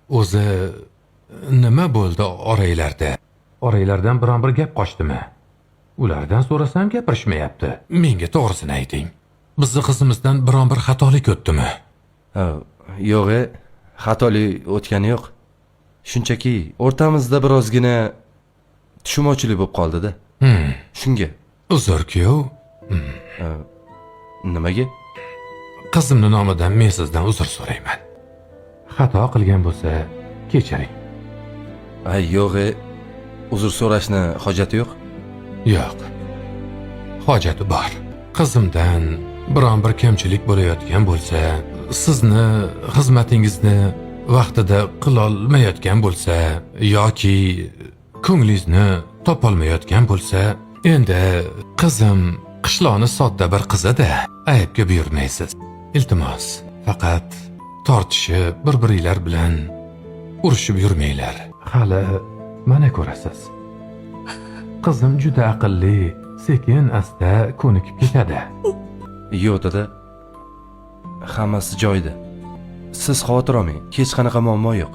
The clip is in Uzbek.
O'zi nima bo'ldi oranglarda? Oranglardan biron bir gap qochdimi? Ulardan so'rasam gapirishmayapti. Menga to'g'risini ayting. Bizni qizimizdan biron bir xatolik o'tdimi? Ha, yo'q e, xatolik o'tgani yo'q. Shunchaki o'rtamizda birozgina tushunmovchilik bo'lib qoldi-da. Shunga. Uzr, kuyov. Ha, nimaga? Qizimni nomidan men sizdan uzr so'rayman. Xato qilgan bo'lsa, kechiring. Ay, yo'q e, uzr so'rashni hojati yo'q. Yo'q. Hojati bor. Qizimdan biron bir kamchilik bo'layotgan bo'lsa, sizni xizmatingizni vaqtida qilolmayotgan bo'lsa yoki ko'nglingizni topolmayotgan bo'lsa, endi qizim qishloqni sodda bir qizi-da, aybga buyurmaysiz. Iltimos, faqat tortishib, bir-biringlar bilan urushib yurmanglar. Hali mana ko'rasiz. Qizim juda aqlli, sekin asta ko'nikib ketadi. Yo'q dada. Hammasi joyida. Siz xavotir olmang, hech qanaqa muammo yo'q.